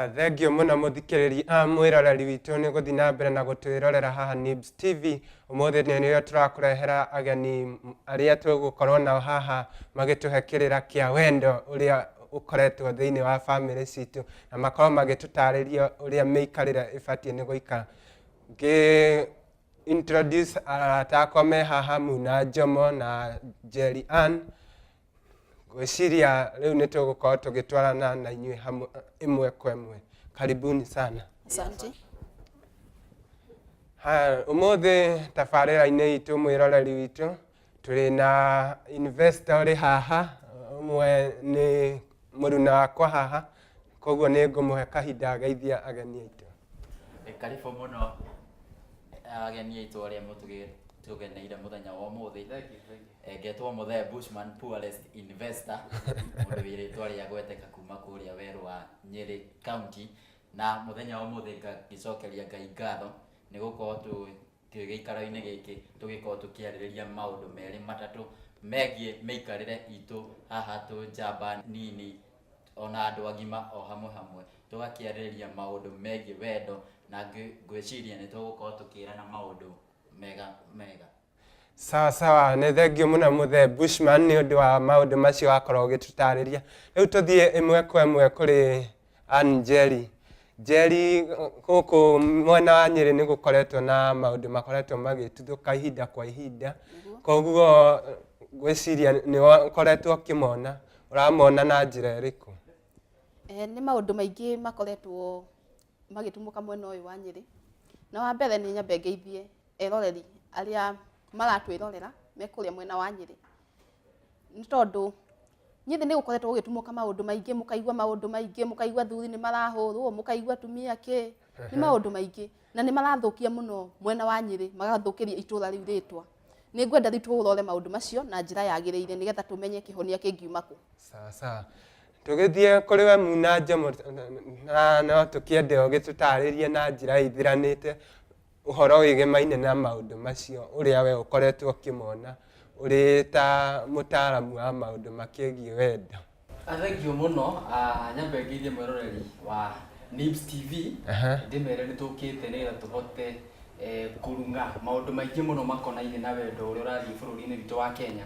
Thengiũ mũno mũthikĩrĩria, mwĩroreri witũ nĩ gũthiĩ na mbere na gũtwĩrorera haha Nibs TV. Ũmũthĩ nĩrĩo tũrakũrehera ageni arĩa tũgũkorwo nao haha magĩtũhe kĩrĩra kĩa wendo ũrĩa ũkoretwo thĩinĩ wa bamĩrĩ citũ na makorwo magĩtũtarĩria ũrĩa mĩikarĩre ĩbatiĩ nĩ gũikara. Ngĩ introduce arata akwa me haha Muna Njomo na Jerry Ann. Ngwĩciria rĩu nĩ tũgũkorwo tũgĩtwarana na inyuĩ hamwe ĩmwe kwa ĩmwe. Karibuni sana. Asante. Haya, ũmũthĩ tabarĩra-inĩ itũ mwĩroreri witũ tũrĩ na investor ũrĩ haha, ũmwe nĩ mũruna wakwa haha, koguo nĩ ngũmũhe kahinda ageithie ageni aitũ. Karibu mũno ageni aitũ arĩa mũtũgeneire mũthenya wa ũmũthĩ. Ngetwo Mũthee Bushman Poorest Investor, mũndũ wĩ rĩtwa rĩa gweteka kuma kũrĩa werũ wa Nyĩrĩ County. Na mũthenya wa ũmũthĩ ngagĩcokeria Ngai ngatho nĩ gũkorwo twĩ gĩikaro-inĩ gĩkĩ tũgĩkorwo tũkĩarĩrĩria maũndũ merĩ matatũ megiĩ mĩikarĩre itũ haha twĩ njamba nini ona andũ agima o hamwe hamwe, tũgakĩarĩrĩria maũndũ megiĩ wendo na ngwĩciria nĩ tũgũkorwo tũkĩrana maũndũ mega mega. Sawa sawa, nĩ thengiũ mũno mũthee Bushman nĩ ũndũ wa maũndũ macio wakorwo ũgĩtũtarĩria. Rĩu tũthiĩ ĩmwe kwa ĩmwe kũrĩ Ann Njeri. Njeri, gũkũ mwena wa Nyĩrĩ nĩ gũkoretwo na maũndũ makoretwo magĩtuthũka ihinda kwa ihinda, koguo ngwĩciria nĩ ũkoretwo ũkĩmona, ũramona na njĩra ĩrĩkũ? Nĩ maũndũ maingĩ makoretwo magĩtumũka mwena ũyũ wa Nyĩrĩ, na wa mbere nĩ nyambe ngeithie eroreri arĩa maratwĩrorera me kũrĩa mwena wa Nyĩrĩ, nĩ tondũ Nyĩrĩ nĩ gũkoretwo gũgĩtumũka maũndũ maingĩ, mũkaigua maũndũ maingĩ, mũkaigua athuri nĩ marahũrwo, mũkaigua atumia kĩ, nĩ maũndũ maingĩ, na nĩ marathũkia mũno mwena wa Nyĩrĩ, magathũkĩria itũra rĩu rĩtwa. Nĩ ngwenda rĩu tũrore maũndũ macio na njĩra yagĩrĩire nĩgetha tũmenye kĩhonia kĩngiuma kũ. Sawa sawa. Tũgĩthiĩ kũrĩ we Muna Njomo, na no tũkĩende ũgĩtũtarĩrie na njĩra ĩthiranĩte ũhoro wĩgemaine na maũndũ macio ũrĩa we ũkoretwo ũkĩmona ũrĩ ta mũtaaramu wa maũndũ makĩgiĩ wendo. Thengiũ mũno, nyambe ngeithie mwĩroreri wa Nibs TV, ndĩmere nĩ tũkĩte nĩgetha tũhote kũrung'a maũndũ maingĩ mũno makonainie na wendo ũrĩa ũrathiĩ bũrũri-inĩ witũ wa Kenya.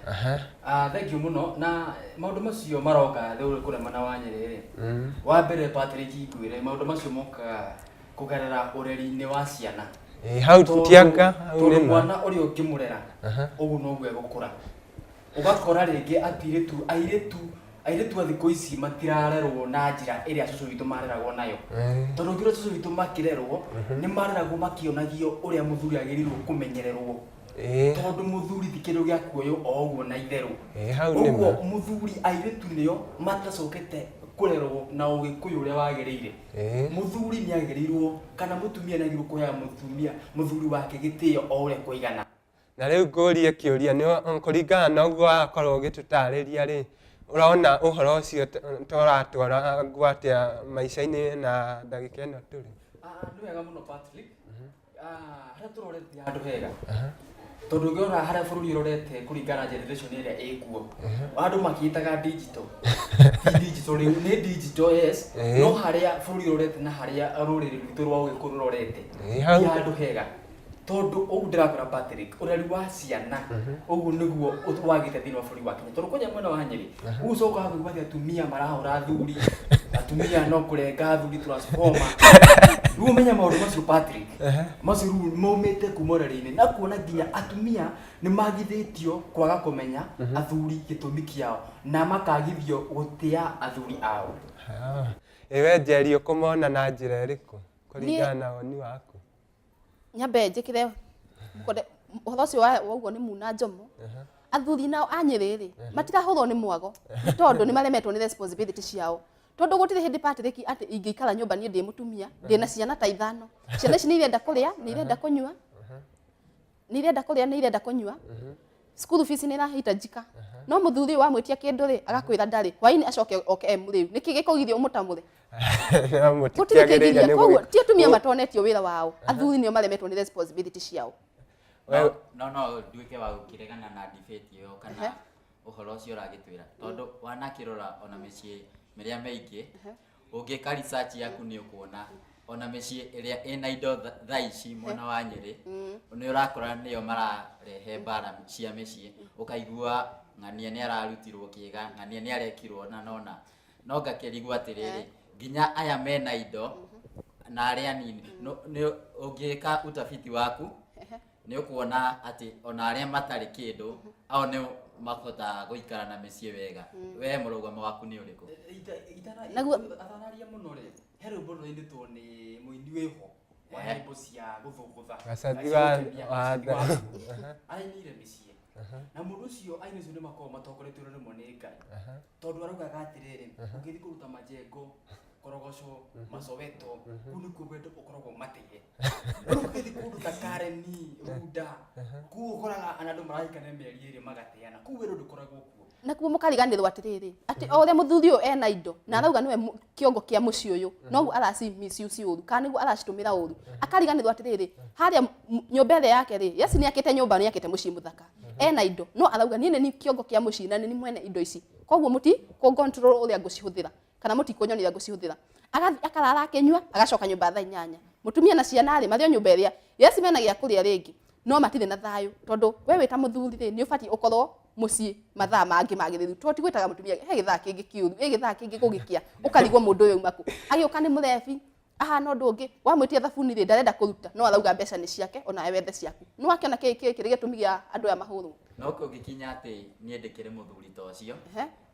Thengiũ mũno, na maũndũ macio maroka kũrĩa mwena wa Nyĩrĩ rĩ, wa mbere Patrick ngwĩre maũndũ macio mokaga kũgerera ũreri-inĩ wa ciana. Ĩ, hau tũtianga hau Tondũ nĩ ma. Mwana ũrĩa ũngĩmũrera ũguo noguo egũkũra. Ũgakora rĩngĩ atirĩtu airĩtu airĩtu a thikũ ici matirarerwo na njĩra ĩrĩa cũcũ witũ mareragwo nayo. Tondũ ũngĩrora cũcũ witũ makĩrerwo, nĩ mareragwo makĩonagio ũrĩa mũthuri agĩrĩirwo kũmenyererwo. Tondũ mũthuri ti kĩndũ gĩa kuoywo o ũguo na itherũ. Ĩ, hau nĩ Ũguo ma. Mũthuri airĩtu nĩo matacokete kũrerwo na ũgĩkũyũ ũrĩa wagĩrĩire. Mũthuri nĩ agĩrĩirwo kana mũtumia nĩ agĩrĩirwo kũheaga mũtumia mũthuri wake gĩtĩo o ũrĩa kũigana. Na rĩu ngũrie kĩũria, nĩ kũringana na ũguo wakorwo ũgĩtũtarĩria rĩ, ũrona ũhoro ũcio ta ũratwara atĩa maica-inĩ na ndagĩka ĩno tũrĩ? Nĩ wega mũno Patrick. Harĩa tũrorete handũ hega tondũ ũngĩrora harĩa bũrũri ũrorete kũringana na generation ĩrĩa ĩkuo, andũ makĩĩtaga digital, ti digital rĩu nĩ digital, yes. No harĩa bũrũri ũrorete na harĩa rũrĩrĩ rwitũ rwa ũgĩkũyũ rũrorete Hau ti handũ hega, tondũ ũguo ndĩrakwĩra Patrick, ũreri wa ciana ũguo nĩguo wagĩte thĩinĩ wa bũrũri wa Kenya, tondũ kwanja mwena wa Nyĩrĩ ũguo ũcokaga kũigua atĩ atumia marahũra athuri, atumia no kũrenga athuri transformer. Rĩu ũmenye maũndũ macio Patrick, macio rĩu maumĩte kuma ũreri-inĩ na kuona nginya atumia nĩ magithĩtio kwaga kũmenya athuri gĩtũmi kĩao na makagithio gũtĩa athuri ao. Ah, ĩ we Njeri, ũkũmona na njĩra ĩrĩkũ kũringana na woni waku? Nyambe njĩkĩre ũhoro ũcio wa ũguo nĩ Muna Njomo. Athuri nao a Nyĩrĩ rĩ, matirahũrwo nĩ mwago nĩ tondũ nĩ maremetwo nĩ responsibility ciao, tondũ gũtirĩ hĩndĩ Patrick atĩ ingĩikara nyũmba niĩ ndĩ mũtumia ndĩna ciana ta ithano, ciana ici nĩ irenda kũrĩa, nĩ irenda kũnyua, nĩ irenda kũrĩa, nĩ irenda kũnyua, school fees nĩ ĩrahitajika, no mũthuri ũyũ wamwĩtia kĩndũ rĩ, agakwĩra ndarĩ, hwainĩ acoke oke e mũrĩu. Nĩkĩ gĩkũgiria ũmũtamũre? No Gũtirĩ mũtikĩagĩrĩire kĩgiria nĩ koguo ti atumia matonetio wĩra wao, athuri nĩo maremetwo nĩ responsibility ciao. No nduĩke wa gũkĩregana na debate ĩyo kana ũhoro ũcio ũragĩtwĩra, tondũ wanakĩrora ona mĩciĩ mĩrĩa mĩingĩ. Ũngĩka research yaku nĩ ũkuona ona mĩciĩ ĩrĩa ĩna indo thaa ici mwena wa Nyĩrĩ, nĩ ũrakora nĩo mararehe mbara cia mĩciĩ. Ũkaigua ng'ania nĩ ararutirwo kĩga, ng'ania nĩ arekirwo na nona. No ngakĩrigwo atĩrĩrĩ, nginya aya mena indo na arĩa anini, nĩ ũngĩka utafiti waku nĩ ũkuona atĩ ona arĩa matarĩ kĩndũ ao nĩ mahotaga gũikara na mĩciĩ wega. We mũrũgamo waku nĩ ũrĩkũ? Atanaria mũno rĩ, he rwĩmbo rũrainĩtwo nĩ mũini wĩho wa nyĩmbo cia gũthũngũtha. Gacathi Cia gũkenia, wa Gacathi wa Arainĩire mĩciĩ. Na mũndũ ũcio aini ũcio nĩ makoragwo matongoretio rĩmwe nĩ Ngai. Tondũ araugaga atĩrĩrĩ, ũngĩthiĩ kũruta majengo, korogoco, masoweto, kũu nĩkuo wendo ũkoragwo mateire. Rĩu ũgĩthiĩ kũndũ ta Kareni, Runda, kũu ũkoraga ana andũ marahikania mĩeri 2 magateana. Kũu wendo ndũkoragwo kuo. Nakuo mũkariganĩrwo atĩrĩrĩ, atĩ o ũrĩa mũthuri ũyũ ena indo na arauga nĩwe kĩongo kĩa mũciĩ ũyũ, noguo araci misuse ũru, kana nĩguo aracitũmĩra ũru. Akariganĩrwo atĩrĩrĩ, harĩa nyũmba ĩrĩa yake rĩ, yes nĩ akĩte nyũmba, nĩ akĩte mũciĩ mũthaka, ena indo, no arauga niĩ nĩ niĩ kĩongo kĩa mũciĩ na nĩ niĩ mwene indo ici, koguo mũti kũ control ũrĩa ngũcihũthĩra, kana mũti kũnyonia ũrĩa ngũcihũthĩra. Agathiĩ akarara akĩnyua, agacoka nyũmba thaa 8. Mũtumia na ciana rĩ, marĩ o nyũmba ĩrĩa, yes mena gĩa kũrĩa rĩngĩ, no matirĩ na thayũ, tondũ we wĩ ta mũthuri rĩ, nĩ ũbatiĩ ũkorwo mũciĩ mathaa mangĩ magĩrĩru, tondũ ti gwĩtaga mũtumia he gĩthaa kĩngĩ kĩũru, ĩ gĩthaa kĩngĩ gũgĩkĩa, ũkarigwo mũndũ ũyũ auma kũ. Agĩũka nĩ mũrebi, ahana ũndũ ũngĩ, wamwĩtia thabuni rĩ, ndarenda kũruta, no arauga mbeca nĩ ciake, onawe wethe ciaku. Nĩ wakĩona kĩ kĩrĩ gĩtũmi gĩa andũ aya mahũrwo? No kũngĩkinya atĩ niĩ ndĩkĩrĩ mũthuri ta ũcio,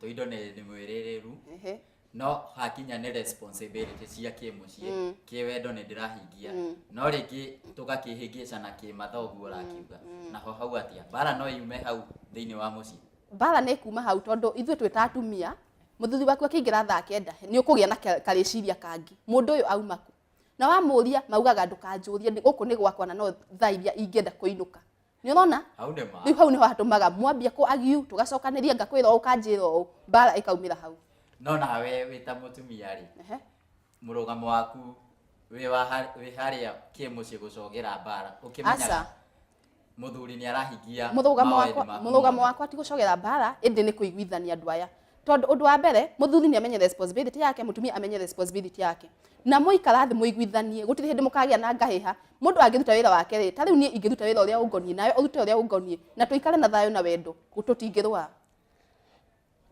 to indo nĩ mwĩrĩrĩru, no hakinya nĩ responsibility cia kĩmũciĩ, kĩwendo nĩ ndĩrahingia, no rĩngĩ tũgakĩhĩngĩcana kĩmatho ũguo ũrakiuga, naho hau atĩa? Mbara no yume hau thĩinĩ wa mũciĩ? Mbara nĩ kuma hau, tondũ ithuĩ twĩ ta atumia, mũthuri waku akĩingĩra thaa 9 nĩ ũkũgĩa na karĩciria kangĩ, mũndũ ũyũ auma kũ? Na wamũria maugaga ndũkanjũrie, gũkũ nĩ gwakwa na no thaa iria ingĩenda kũinũka. Nĩ ũrona? Hau nĩ ma. Rĩu hau nĩho hatũmaga mwambia kũ argue, tũgacokanĩria, ngakwĩra ũũ, ũkanjĩra ũũ, mbara ĩkaumĩra hau. No nawe wĩ ta mũtumia rĩ, mũrũgamo waku wĩ harĩa kĩmũciĩ gũcogera mbara, ũkĩmenyaga Aca. mũthuri nĩ arahingia Mũrũgamo mawendi wakwa, maku mũrũgamo mothe. wakwa ti gũcogera mbara, ĩndĩ nĩ kũiguithania andũ aya. Tondũ ũndũ wa mbere, mũthuri nĩ amenye responsibility yake, mũtumia amenye responsibility yake. Na mũikara thĩ mũiguithanie, gũtirĩ hĩndĩ mũkagĩa na ngahĩha. Mũndũ angĩruta wĩra wake rĩ, ta rĩu niĩ ingĩruta wĩra ũrĩa ũngoniĩ, nawe ũrute ũrĩa ũngoniĩ, na tũikare na thayũ na wendo, tũtingĩrũa.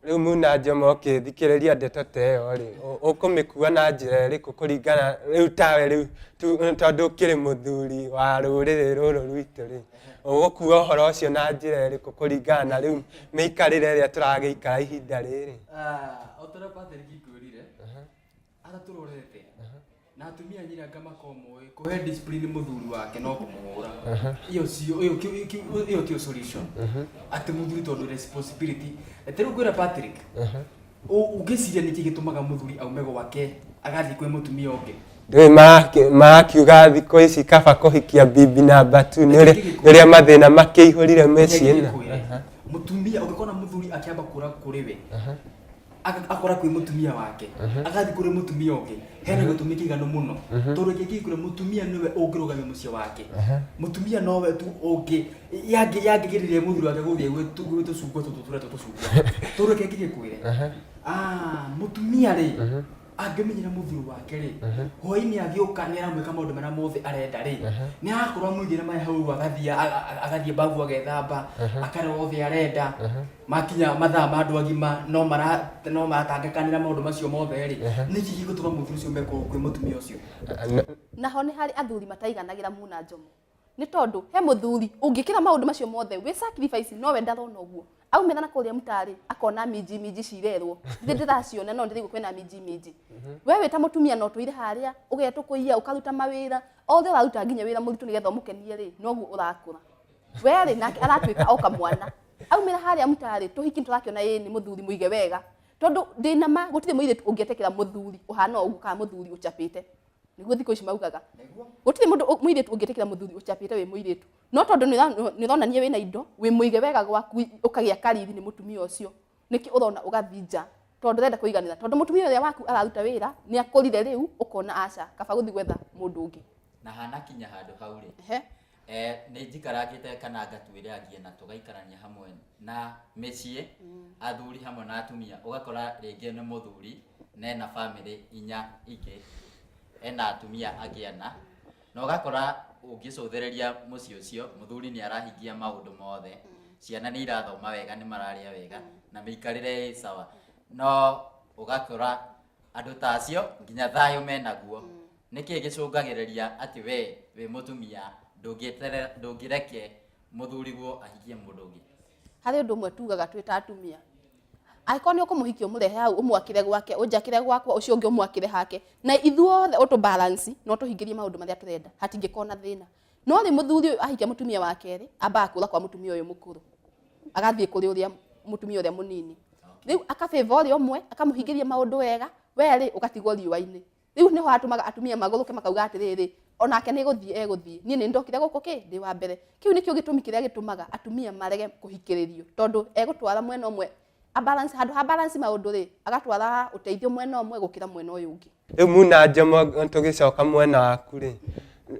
Rĩu Muna Njomo ũkĩthikĩrĩria ndeto ta ĩyo rĩ, ũkũmĩkua na njĩra ĩrĩkũ kũringana rĩu tawe rĩu tondũ ũkĩrĩ mũthuri wa rũrĩrĩ rũrũ rwitũ rĩ, ũgũkua ũhoro ũcio na njĩra ĩrĩkũ kũringana na rĩu mĩikarĩre ĩrĩa tũragĩikara ihinda rĩrĩ? O ta ũrĩa Patrick ngwĩrire, atatũrorete na atumia nyira anga makorwo moĩ kũhe discipline mũthuri wake no kũmũhũra. Iyo sio, iyo iyo tio solution. Atĩ mũthuri tondũ responsibility. Reke rĩu ngwĩre Patrick, ũngĩciria nĩkĩ gĩtũmaga mũthuri aume gwake agathiĩ kwĩ mũtumia ũngĩ? Ndũĩ marakiuga thikũ ici kaba kũhikia bibi namba 2, nĩ ũrĩa mathĩna makĩihũrire mĩciĩ ĩno. Mũtumia, ũngĩkona mũthuri akĩamba kũra kũrĩ we, akora kwĩ mũtumia wake, agathiĩ kũrĩ mũtumia ũngĩ, hena gĩtũmi kĩiganu mũno. Tondũ reke ngĩkwĩre, mũtumia nĩwe ũngĩrũgamia mũciĩ wake. Mũtumia nowe tu ũngĩ, yangĩgĩrĩria mũthuri wake gũthiĩ gwĩ tũcungwa tũtũ tũretwo tũcungwa. Tondũ reke ngĩgĩkwĩre, mũtumia rĩ, angĩmenyera mũthuri wake rĩ, hwaĩ-inĩ agĩũka nĩ aramwĩka maũndũ marĩa mothe arenda rĩ, nĩ arakorwo amũigĩra maĩ hau ũguo, agathiĩ babu agethamba, akarĩa othe arenda, makinya mathaa ma andũ agima, no maratangĩkanĩra maũndũ macio mothe rĩ, nĩkĩ gĩgũtũma mũthuri ũcio aume kwĩ mũtumia ũcio? Naho nĩ harĩ athuri mataiganagĩra Muna Njomo. Nĩ tondũ he mũthuri ũngĩkĩra maũndũ macio mothe wĩ sacrifice, no we ndarona ũguo. Aumĩra na kũrĩa mũtarĩ, akona minji minji cirerwo. Nĩ ndĩraciona no ndĩraigua kwĩna minji minji. We wĩ ta mũtumia no ũtũire harĩa, ũgetũkũiya, ũkaruta mawĩra, othe ũraruta nginya wĩra mũritũ nĩgetha ũmũkenie rĩ, noguo ũrakũra. We rĩ, nake aratuĩka o kamwana. Aumĩra harĩa mũtarĩ, tũhiki nĩtũrakĩona ĩĩ nĩ mũthuri mũige wega. Tondũ ndĩna ma gũtirĩ mũirĩtu ũngĩetĩkĩra mũthuri ũhana ũguo kana mũthuri ũcapĩte. Nĩguo thikũ ici maugaga. Gũtirĩ mũndũ mũirĩtu ũngĩtĩkĩra mũthuri ũcapĩte wĩ mũirĩtu. No tondũ nĩ ũronania wĩna indo, wĩ mũige wega gwaku, ũkagĩa kariri nĩ mũtumia ũcio. Nĩkĩ ũrona ũgathiĩ nja? Tondũ ndũrenda kũiganĩra. Tondũ mũtumia ũrĩa waku araruta wĩra, nĩ akũrire rĩu, ũkona aca, kaba gũthiĩ gwetha mũndũ ũngĩ. Na hanakinya handũ hau rĩ. Nĩ njikarangĩte kana ngatuĩrangia na tũgaikarania hamwe na mĩciĩ, athuri hamwe na atumia, ũgakora rĩngĩ nĩ mũthuri na ena bamĩrĩ inya ingĩ, ena atumia angĩ ana, na ũgakora ũngĩcũthĩrĩria mũciĩ ũcio mũthuri nĩ arahingia maũndũ mothe, ciana nĩ irathoma wega, nĩ mararĩa wega na mĩikarĩre ĩ sawa, no ũgakora andũ ta acio nginya thayũ menaguo. Nĩkĩ gĩcũngagĩrĩria atĩ we wĩ mũtumia ndũngĩreke mũthuriguo ahikie mũndũ ũngĩ? Harĩ ũndũ ũmwe tugaga twĩ ta atumia, angĩkorwo nĩ ũkũmũhikia ũmũrehe hau ũmwakĩre gwake, ũnjakĩre gwakwa, ũcio ũngĩ ũmwakĩre hake, na ithuothe ũtũ balance no tũhingĩrie maũndũ marĩa tũrenda, hatingĩkorwo na thĩna. No rĩ mũthuri ũyũ ahikia mũtumia wa kerĩ, ambaga kũra kwa mũtumia ũyũ mũkũrũ, agathiĩ kũrĩ ũrĩa mũtumia ũrĩa mũnini, rĩu akabĩva ũrĩa ũmwe akamũhingĩria maũndũ wega, we rĩ ũgatigwo riũa-inĩ. Rĩu nĩho hatũmaga atumia magũrũke makauga atĩrĩrĩ, onake nĩ gũthiĩ egũthiĩ, niĩ nĩ ndokire gũkũ kĩ ndĩ wa mbere. Kĩu nĩkĩo gĩtũmi kĩrĩa gĩtũmaga atumia marege kũhikĩrĩrio, tondũ egũtwara mwena ũmwe a balance, handũ ha balance maũndũ rĩ, agatwara ũteithio mwena ũmwe gũkĩra mwena ũyũ ũngĩ. Rĩu muna Njomo, tũgĩcoka mwena waku rĩ,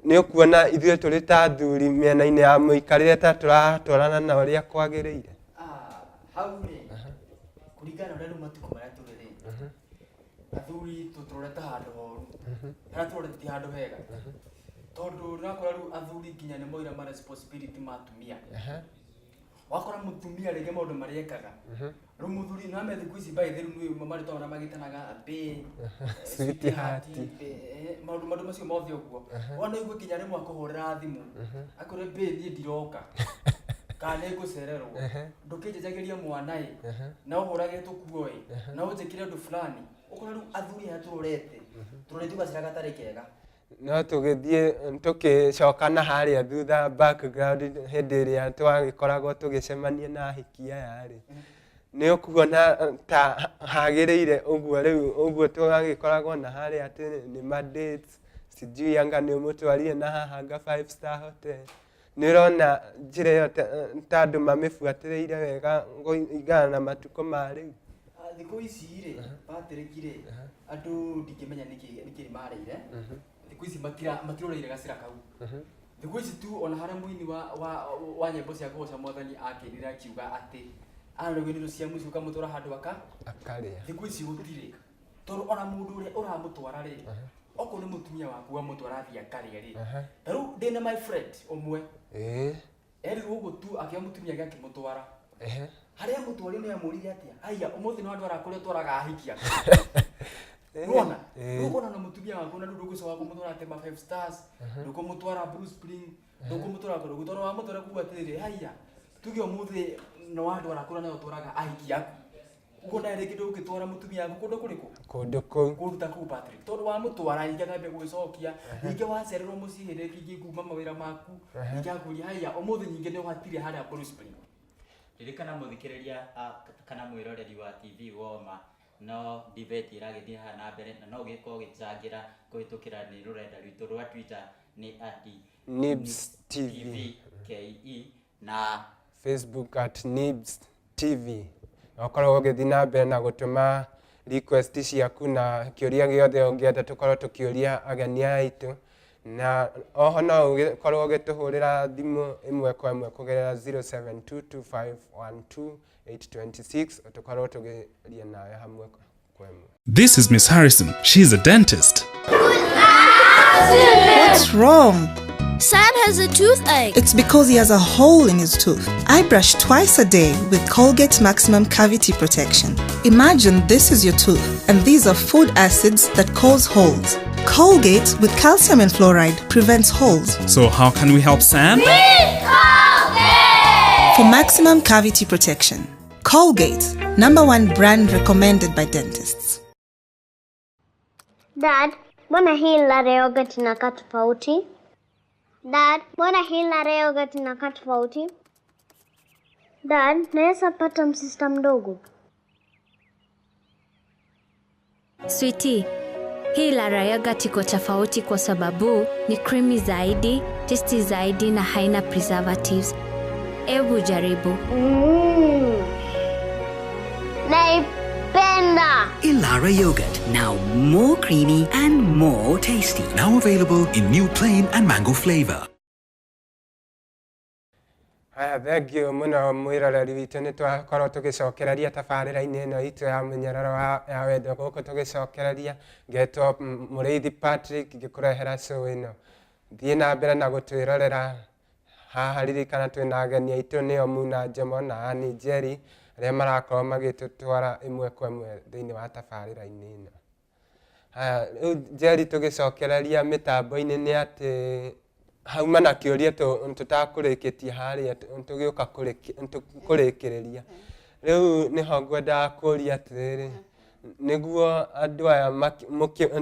nĩ ũkuona ithuĩ tũrĩ ta athuri mĩena-inĩ ya mũikarĩre ta tũratwarana na ũrĩa kwagĩrĩire? Hau rĩ, kũringana na ũrĩa rĩu matukũ marĩa tũrĩ rĩ, athuri tũtũrorete handũ horu, harĩa tũrorete ti handũ hega, tondũ ũrakora rĩu athuri nginya nĩ moira ma responsibility ma atumia. Wakora mũtumia rĩngĩ maũndũ marĩa ekaga rĩu mũthuri no ame thikũ ici by the way rĩu marĩtwa marĩa magĩtanaga bae, sweetheart, maũndũ macio mothe ũguo, wona igue nginya rĩmwe akũhũrĩra thimũ akwĩre bae niĩ ndiroka kana nĩ ngũcererwo, ndũkĩnjanjagĩria mwana ĩ, na ũhũrage tũkuo ĩ, na ũnjĩkĩre ũndũ fulani. Ũkora rĩu athuri aya tũrorete gacĩra gatarĩ kega. No tũgĩthiĩ tũkĩcoka na harĩa thutha background, hĩndĩ ĩrĩa twagĩkoragwo tũgĩcemania na ahiki aya rĩ, nĩ ũkuona ta hagĩrĩire ũguo rĩu ũguo twagĩkoragwo na harĩa atĩ nĩ ma dates, sijui anga nĩ ũmũtwarire na haha anga five star hotel, nĩ ũrona njĩra ĩyo ta andũ mamĩbuatĩrĩire wega kũringana na matukũ ma rĩu? Thikũ ici rĩ, Patrick rĩ, andũ ndingĩmenya nĩkĩ marĩire thikũ ici, matiroreire gacĩra kau thikũ ici tu. Ona harĩa mũini wa nyĩmbo cia kũgoca mwathani akĩinire akiuga atĩ ararĩgwo indo cia mũciĩ ũkamũtwara handũ aka akarĩa. Thikũ ici gũtirĩ, tondũ ona mũndũ ũrĩa ũramũtwara rĩ, okorwo nĩ mũtumia waku wamũtwara athiĩ akarĩa rĩ, ta rĩu ndĩna my friend ũmwe, erirwo ũguo tu, akĩoya mũtumia ake akĩmũtwara harĩa mũtwarire, nĩ amũririe atĩa, aya ũmũthĩ nĩ wandwara kũrĩa ũtwaraga ahiki aku. Nĩwona? Rĩu ũkona na mũtumia waku na rĩu ndũgũcoka kũmũtwara atĩ ma five stars, ndũkũmũtwara Blue Spring, ndũkũmũtwara kũndũ kũu, tondũ wamũtwara kũu atĩrĩrĩ, haiya, tuge ũmũthĩ nĩ wandwara kũrĩa nayo ũtwaraga ahiki aku, ũguo nawe rĩngĩ ndũngĩtwara mũtumia waku kũndũ kũrĩkũ? Kũndũ kũu. Kũndũ ta kũu, Patrick, tondũ wamũtwara ningĩ akambia gwĩcokia, ningĩ wacererwo mũciĩ hĩndĩ ĩngĩ kuma mawĩra maku, ningĩ akũria, haiya, ũmũthĩ ningĩ nĩ ũhatire harĩa Blue Spring. Ririkana mũthikĩrĩria kana mwĩroreri wa TV Woma, no debate ĩragĩthiĩ haha na mbere, na no ũgĩkorwo ũgĩcangĩra kũhĩtũkĩra nĩ rũrenda rwitũ rwa Twitter nĩ at Nibs TV, KE na Facebook at Nibs TV, na ũkorwo ũgĩthiĩ na mbere na gũtũma request ciaku na kĩũria gĩothe ũngĩenda tũkorwo tũkĩũria ageni aya aitũ, na oho no ũgĩkorwo ũgĩtũhũrĩra thimũ ĩmwe kwa ĩmwe kũgerera 0722512826, tũkorwo tũgĩaria nawe hamwe kwa ĩmwe. This is Miss Harrison. She's a dentist. What's wrong? Sam has a toothache. It's because he has a hole in his tooth. I brush twice a day with Colgate Maximum Cavity Protection. Imagine this is your tooth, and these are food acids that cause holes. Colgate with calcium and fluoride prevents holes. So, how can we help Sam? For maximum cavity protection, Colgate, number one brand recommended by dentists. Dad, mbona hii Lara yogurt inakaa tofauti? Dad, mbona hii Lara yogurt inakaa tofauti? Dad, naweza pata msista mdogo? Sweetie, hii Lara yogurt iko tofauti kwa sababu ni creamy zaidi, tasty zaidi na haina preservatives. Ebu jaribu. Naipenda. Ilara yogurt, now more creamy and more tasty. Now available in new plain and mango flavor. Aya, thengiũ mũno mwĩroreri witũ, nĩ twakorwo tũgĩcokereria tabarĩra-inĩ ĩno itũ ya mĩnyororo ya wendo gũkũ tũgĩcokereria ngetwo Mũrĩithi Patrick ngĩkũrehera show ĩno. Thiĩ na mbere na gũtwĩrorera haha, ririkana twĩna ageni aitũ nĩo Muna Njomo na Ann Njeri arĩa marakorwo magĩtũtwara ĩmwe kwa ĩmwe thĩinĩ wa tabarĩra-inĩ ĩno. Haya, rĩu Njeri tũgĩcokereria mĩtambo-inĩ nĩ atĩ hauma na kĩũria tũtakũrĩkĩtie harĩa tũgĩũka kũrĩkĩrĩria. Rĩu nĩho ngwendaga kũria atĩrĩrĩ, nĩguo andũ aya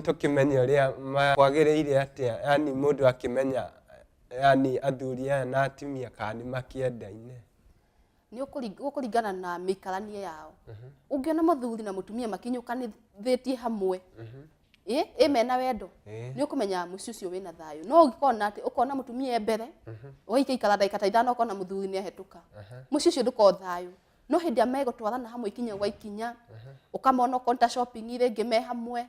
tũkĩmenye ũrĩa kwagĩrĩire atĩa, yani mũndũ akĩmenya yani athuri aya na atumia kana nĩ makĩendaine. Nĩ ũkũringana na mĩikaranie yao. Ũngĩona mũthuri na mũtumia makinyũkanithĩtie hamwe, ĩ mena wendo, nĩ ũkũmenya mũciĩ ũcio wĩna thayũ. No ũngĩkona atĩ ũkona mũtumia e mbere, ũgaikaikara ndagĩka ta 5 ũkona mũthuri nĩ ahĩtũka, mũciĩ ũcio ndũkoragwo thayũ. No hĩndĩ ĩrĩa megũtwarana hamwe ikinya gwa ikinya, ũkamona okorwo nĩ ta shopping rĩngĩ me hamwe,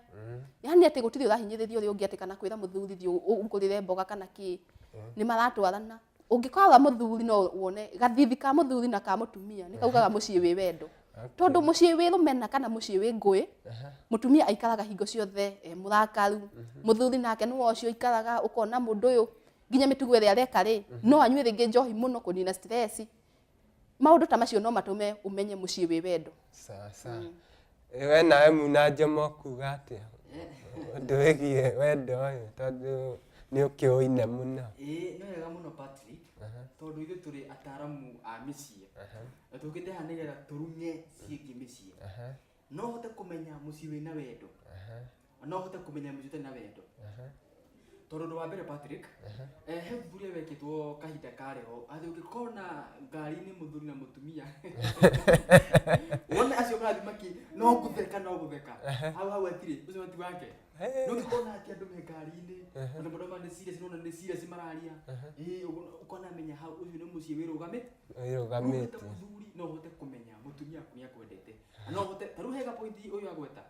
yani atĩ gũtirĩ ũrahinyĩrĩria ũrĩa ũngĩ atĩ kana kwĩra mũthuri thiĩ ũngũrĩre mboga kana kĩ, nĩ maratwarana. Ũngĩkora mũthuri no wone gathithi ka mũthuri na ka mũtumia nĩ kaugaga mũciĩ wĩ wendo. Tondũ mũciĩ wĩ rũmena kana mũciĩ wĩ ngũĩ, mũtumia aikaraga hingo ciothe e mũrakaru, mũthuri nake nĩwe ũcio aikaraga, ũkona mũndũ ũyũ nginya mĩtugo ĩrĩa areka rĩ, no anyue rĩngĩ njohi mũno kũnina stress. Maũndũ ta macio no matũme ũmenye mũciĩ wĩ wendo. Sawa sawa. We nawe Muna Njomo kuga atĩa ũndũ wĩgiĩ wendo ũyũ tondũ nĩ ũkĩũine mũno? Ĩĩ nĩ wega mũno Patrick, tondũ ithuĩ tũrĩ ataramu a mĩciĩ na tũkĩte haha nĩgetha tũrung'e ciĩgiĩ mĩciĩ. No ũhote kũmenya mũciĩ wĩna wendo, no ũhote kũmenya mũciĩ ũtarĩ na wendo. Tondũ ũndũ wa mbere Patrick, he ũthuthuria wekĩtwo kahinda karĩ ho atĩ ũngĩkona ngari-inĩ mũthuri na mũtumia wone acio marathiĩ maki no gũtheka no gũtheka hau hau hatirĩ ũcio ti wake. No ũngĩkona atĩ andũ me ngari-inĩ ona mũndũ ma nĩ serious nona nĩ serious mararia, ĩĩ ũkona menya hau ũcio nĩ mũciĩ wĩrũgamĩte. Wĩrũgamĩte. Mũthuri no ũhote kũmenya mũtumia waku nĩ akwendete, no ũhote ta rĩu hega point ũyũ agweta.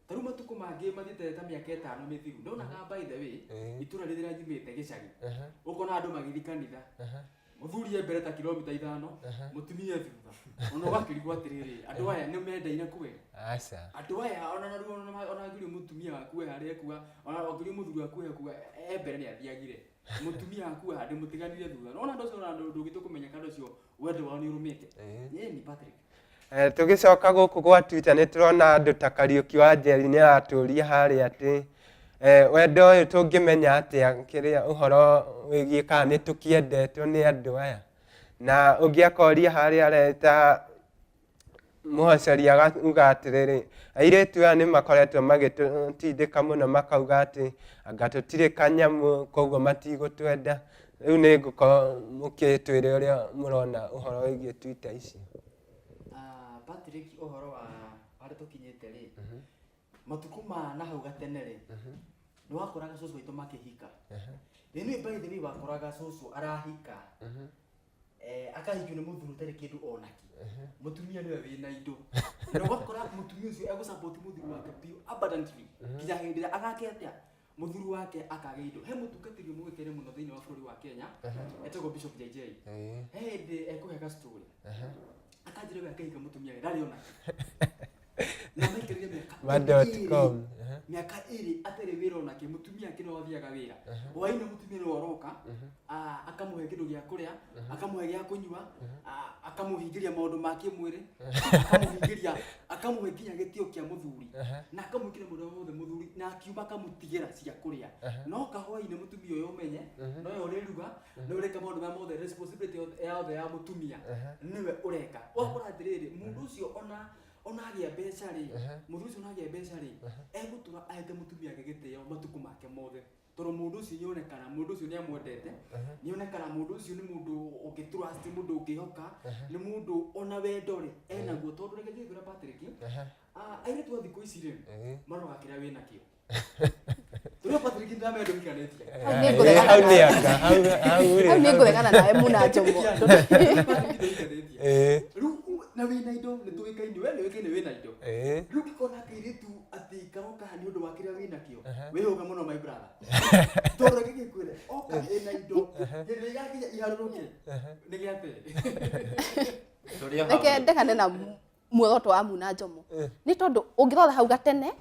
Ta rĩu matukũ mangĩ mathiĩte ta mĩaka 5 mĩthiru ndonaga by the way itũra rĩrĩa nyumĩte gĩcagi ũkona andũ magĩthiĩ kanitha, mũthuri e mbere ta kilomita 5, mũtumia e thutha, ona ũgakĩrigwo atĩrĩrĩ andũ aya nĩ mendaine kweli? Aca. Andũ aya ona narua ona angĩũria mũtumia waku e harĩa ekuga, ona angĩũria mũthuri waku ekuga e mbere nĩ athiagire, mũtumia waku e handũ mũtiganire thutha. Ona andũ acio ona ndũngĩtua kũmenya kana ũcio wendo wao nĩ ũrũmĩte. Ĩĩ ni Patrick. Tũgĩcoka gũkũ gwa Twitter nĩ tũrona andũ ta Kariũki wa Njeri nĩ aratũria harĩa atĩ wendo ũyũ tũngĩmenya atĩa kĩrĩa ũhoro wĩgiĩ kana nĩ tũkĩendetwo nĩ andũ aya. Na ũngĩ akoria harĩa areta Mũhoceri akauga atĩrĩrĩ, airĩtu aya nĩ makoretwo magĩtũtindĩka mũno makauga atĩ anga tũtirĩ kanyamũ koguo matigũtwenda. Rĩu nĩ ngũkorwo mũkĩtwĩre ũrĩa mũrona ũhoro wĩgiĩ Twitter ici. Patrick, ũhoro wa harĩa tũkinyĩte rĩ, matukũ ma na hau gatene rĩ, nĩ wakoraga cũcũ aitũ makĩhika. Anyway, by the way, wakoraga cũcũ arahika, akahikio nĩ mũthuri ũtarĩ kĩndũ onakĩ, mũtumia nĩwe wĩna indo, na ũgakora mũtumia ũcio egũsupport mũthuri wake biũ abundantly nginya hĩndĩ ĩrĩa agake atĩa mũthuri wake akagĩa indo. He mũtungatĩri ũmwe ũĩkaine mũno thĩinĩ wa bũrũri wa Kenya etagwo Bishop JJ. He hĩndĩ ekũhe story akanjĩra we akĩhika mũtumia wake ndarĩ onake na maikarire mĩaka Ma dot 2 com. Mĩaka 2 atarĩ wĩra onake, mũtumia ake no athiaga wĩra hwaĩ-inĩ, mũtumia nĩwe ũroka, akamũhe kĩndũ gĩa kũrĩa, akamũhe gĩa kũnyua, akamũhingĩria maũndũ ma kĩmwĩrĩ, akamũhingĩria, akamũhe nginya gĩtĩo kĩa mũthuri na akamwĩkĩra maũndũ mothe mũthuri, na akiuma akamũtigĩra cia kũrĩa. No kahwaĩ-inĩ mũtumia ũyũ ũmenye nowe ũrĩruga, nĩwe ũreka maũndũ maya mothe, responsibility yothe ya mũtumia nĩwe ũreka. Ũgakora atĩrĩrĩ, mũndũ ũcio ona agĩa mbeca rĩ, mũthuri ũcio ona agĩa mbeca rĩ, egũtũra ahete mũtumia wake gĩtĩo matukũ make mothe, tondũ mũndũ ũcio nĩonekana mũndũ ũcio nĩamwendete, nĩonekana mũndũ ũcio nĩ mũndũ ũngĩ trust, mũndũ ũngĩhoka, nĩ mũndũ ona wendo rĩ enaguo. Tondũ reke ngĩkwĩra Patrick, airĩtu a thikũ ici rĩ, maroraga kĩrĩa wĩnakĩo. Tũrĩa Patrick ndamenya ndũhikanĩtie. Hau nĩ ngũregana Hau nĩ nawe. anga hau rĩ. Hau nĩ ngũregana nawe Muna Njomo. Patrick ndũhikanĩtie. Rĩu na wĩna indo nĩ tũĩkaine, we nĩ ũĩkaine wĩna indo. Rĩu ũngĩkona kairĩtu atĩ karoka nĩ ũndũ wa kĩrĩa wĩnakĩo, wĩhũge mũno my brother, tondũ reke ngĩkwĩre okorwo ĩgoka ĩna indo hĩndĩ ĩrĩa igakinya iharũrũke nĩ gĩate. Tũrĩ o hau. Reke ndegane na muoroto wa Muna Njomo, nĩ tondũ ũngĩrora hau gatene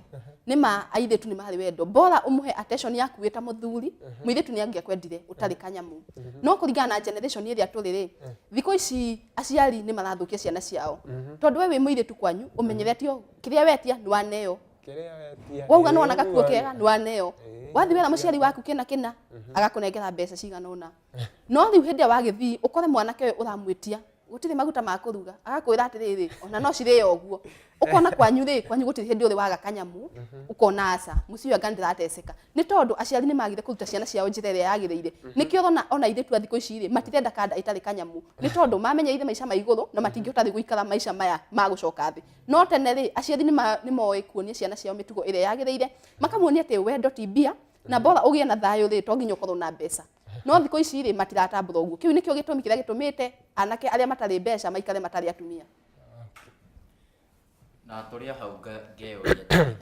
nĩ ma airĩtu nĩ marĩ wendo, bora ũmũhe attention yaku wĩ ta mũthuri, mũirĩtu nĩ angĩakwendire ũtarĩ kanyamũ. No kũringana na generation ĩrĩa tũrĩ rĩ, thikũ ici aciari nĩ marathũkia ciana ciao, tondũ we wĩ mũirĩtu kwanyu ũmenyeretio kĩrĩa wetia nĩ waneo. Kĩrĩa wetia. Wauga nĩ wona Ĩĩ, gakuo ũguo. Kega nĩ waneo. Wathiĩ wera mũciari waku kĩna kĩna agakũnengera mbeca cigana ũna. No rĩu hĩndĩ ĩrĩa wagĩthiĩ ũkore mwanake ũyũ ũramwĩtia gũtirĩ maguta ma kũruga, agakwĩra atĩrĩrĩ, ona no cirĩo ũguo. Ũkona kwanyu rĩ, kwanyu gũtirĩ hĩndĩ ũrĩ waga kanyamũ, ũkona aca mũciĩ ũyũ anga nĩndĩrateceka, nĩ tondũ aciari nĩ magire kũruta ciana ciao njĩra ĩrĩa yagĩrĩire. Nĩkĩo ũrona ona airĩtu a thikũ ici rĩ, matirenda kanda ĩtarĩ kanyamũ, nĩ tondũ mamenyereire maica ma igũrũ na matingĩhota rĩu gũikara maica maya ma gũcoka thĩ. No tene rĩ, aciari nĩ moĩ kuonia ciana ciao mĩtugo ĩrĩa yagĩrĩire, makamuonia atĩ wendo ti mbia, na bora ũgĩe na thayũ rĩ, to nginya ũkorwo na mbeca. No thikũ ici rĩ, matiratambũra ũguo. Kĩu nĩkĩo gĩtũmi kĩrĩa gĩtũmĩte anake arĩa matarĩ mbeca maikare matarĩ atumia. Na tũrĩ o hau ngeyũria atĩrĩ,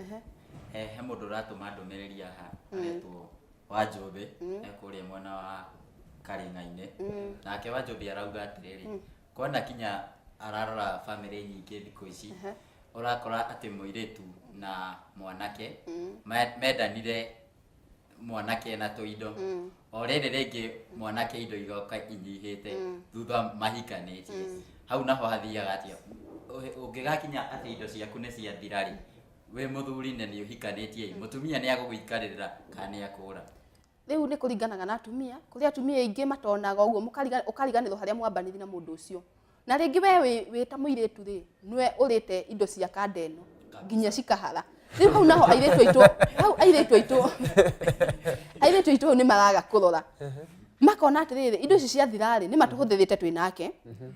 he mũndũ ũratũma ndũmĩrĩri haha aretwo Wanjũmbĩ, e kũrĩa mwena wa Karĩng'a-inĩ. Nake Wanjũmbĩ arauga atĩrĩrĩ, kwana kinya ararora bamĩrĩ nyingĩ thikũ ici, ũrakora atĩ mũirĩtu na mwanake mendanire mwanake na tũindo, o rĩrĩ rĩngĩ mwanake indo igoka inyihĩte thutha mahikanĩtie. Hau naho hathiaga atĩa? Ũngĩgakinya atĩ indo ciaku nĩ ciathira rĩ, wĩ mũthuri na nĩ ũhikanĩtie, mũtumia nĩ agũgũikarĩrĩra kana nĩ akũra? Rĩu nĩ kũringanaga na atumia. Kũrĩ atumia aingĩ matonaga ũguo, ũkariganĩrwo harĩa mwambanĩri na mũndũ ũcio. Na rĩngĩ we wĩ ta mũirĩtu rĩ, nĩwe ũrĩte indo cia kanda ĩno nginya cikahara. Rĩu hau naho airĩtu aitũ, hau airĩtu aitũ nĩ maraga kũrora, makona atĩrĩrĩ, indo ici ciathira rĩ, nĩ matũhũthĩrĩte twĩ nake,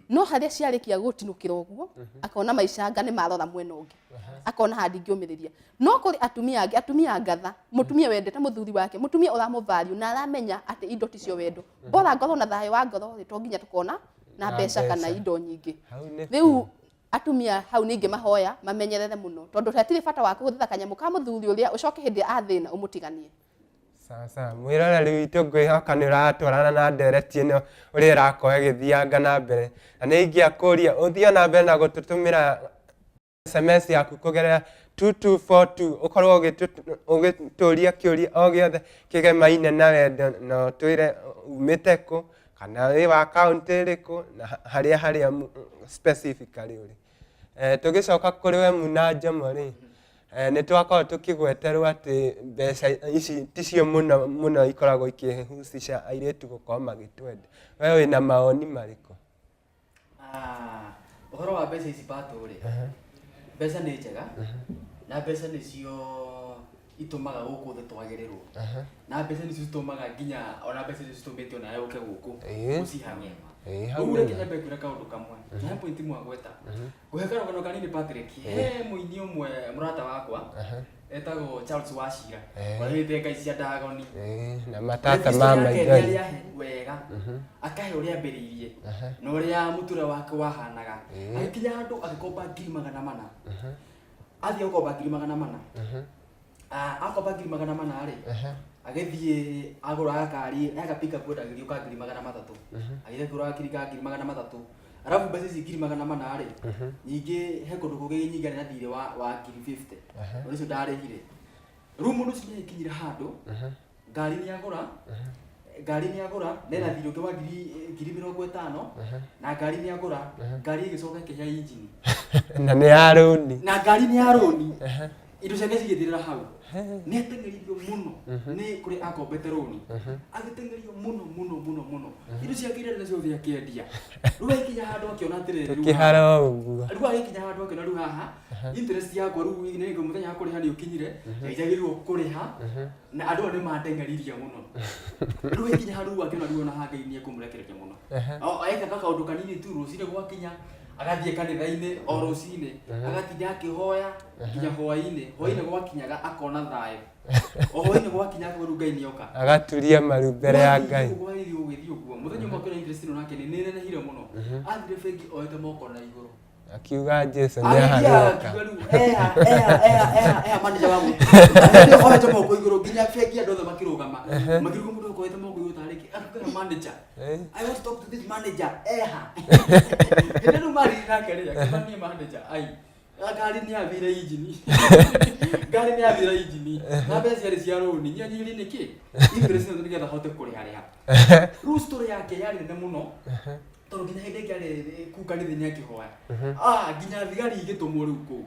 no harĩa ciarĩkia gũtinũkĩra ũguo, akona maica anga nĩ marora mwena ũngĩ, akona haha ndingĩũmĩrĩria. No kũrĩ atumia angĩ, atumia ngatha, mũtumia wendete mũthuri wake, mũtumia ũramũvalue na aramenya atĩ indo ticio wendo, bora ngorwo na thayũ wa ngoro rĩ, to nginya tũkona na Na mbeca kana mbeca. indo nyingĩ. Hau nĩ Rĩu atumia hau ningĩ mahoya mamenyerere mũno, tondũ hatirĩ bata wa kũhũthĩra kanyamũ ka mũthuri ũrĩa ũcoke hĩndĩ ĩrĩa athĩna ũmũtiganie. Sawa sawa, mwĩroreri witũ, ngwĩhoka nĩ ũratwarana na ndereti ĩno ũrĩa ĩrakorwo ĩgĩthianga na mbere, na nĩ ingĩakũria ũthiĩ na mbere na gũtũtũmĩra SMS yaku kũgerera 2242, ũkorwo ũgĩtũria kĩũria o gĩothe kĩgemaine na wendo, na ũtwĩre umĩte kũ kana wĩ wa kaũntĩ ĩrĩkũ na harĩa specifically ũrĩ. Tũgĩcoka kũrĩ we Muna Njomo rĩ, nĩ twakorwo tũkĩgweterwo atĩ mbeca ici ticio mũno mũno ikoragwo ikĩhusisha airĩtu gũkorwo magĩtwenda. We wĩna mawoni marĩkũ? Ah, ũhoro wa mbeca ici patũ rĩ, mbeca nĩ njega na mbeca nĩcio itũmaga gũkũ thĩ twagĩrĩrwo, na mbeca nĩcio citũmaga nginya ona mbeca nĩcio citũmĩte onawe ũke gũkũ ũcihange. Hau Rĩu nĩ reke nyambe ngwĩre kaũndũ kamwe na he point mwagweta. Ngũhe karũgano kanini, Patrick. He mũini ũmwe mũrata wakwa etagwo Charles Wachira, ũrĩa ngai cia Ndagoni. Na matata ma maithori. Rĩrĩa wega akahe ũrĩa ambĩrĩirie na ũrĩa mũtũrĩre wake wahanaga, agĩkinya handũ agĩkomba 400,000. Athiĩ gũkomba 400,000. Akomba 400,000 rĩ, agĩthiĩ agũra gakari ega pickup endagĩrio ka 300,000. Agĩthiĩ akĩgũra gakiri ka 300,000. Arabu mbeca ici 400,000 rĩ, ningĩ he kũndũ kũngĩ nyingĩ arĩ na thirĩ wa 50,000, ũndũ ũcio ndarĩhire. Rĩu mũndũ ũcio nĩagĩkinyire handũ ngari nĩ agũra, ngari nĩ agũra nena thirĩ ũngĩ wa 50,000, na ngari nĩ agũra, ngari ĩgĩcoka ĩkĩhĩa injini. Na nĩ ya rũni. Na ngari nĩ ya rũni. Indo ciake cigĩthirĩra hau. Nĩ ateng'eririo mũno nĩ kũrĩa akombete rũni, agĩteng'erio mũno mũno mũno mũno, indo ciake iria arĩ nacio ciothe akĩendia. Rĩu agĩkinya handũ akĩona atĩrĩrĩ, rĩu Tũkĩhara o ũguo. Rĩu agĩkinya handũ akĩona rĩu haha interest yakwa rĩu nĩ mũthenya wa kũrĩha nĩ ũkinyire na njagĩrĩirwo kũrĩha, na andũ aya nĩ mandeng'eririe mũno. Rĩu agĩkinya handũ rĩu akĩona rĩu ona haha Ngai nĩ ekũmũrekereria mũno. O ekaga kaũndũ kanini tu, rũcinĩ gwakinya agathiĩ kanitha-inĩ o rũcinĩ, agatinda akĩhoya nginya hwaĩ-inĩ. Hwaĩ-inĩ gwakinyaga akona thayũ, o hwaĩ-inĩ gwakinya akauga rĩu Ngai nĩoka. Agaturia maru mbere ya Ngai. Gwathiĩ gũgĩthiĩ ũguo, mũthenya ũmwe akĩona interest ĩno nake nĩ nĩnenehire mũno. Athire bengi oete moko na igũrũ. Akiuga Jesu nĩ Agĩthiĩ aharũka. akiuga rĩu eha eha eha eha eha manager wa mũtu. Agĩthiĩ oete moko igũrũ nginya bengi andũ othe makĩrũgama, makĩruga mũndũ ũkoete moko igũrũ tarĩ kĩ. manager. Eh. I want to talk to this manager. Eha. Hĩndĩ rĩu marĩ nake rĩ, akiuga niĩ manager, ai. Ngari nĩ yathire injini. Ngari nĩ yathire injini. Na mbeca ciarĩ cia rũni. Nyanyihirie nĩkĩ? Interest ĩno nĩgetha hote kũrĩha rĩha. Rĩu story yake yarĩ nene mũno. Tondũ nginya hĩndĩ ĩngĩ arĩ kũu kanitha-inĩ akĩhoya. Ah, nginya thigari igĩtũmwo rĩu kũu.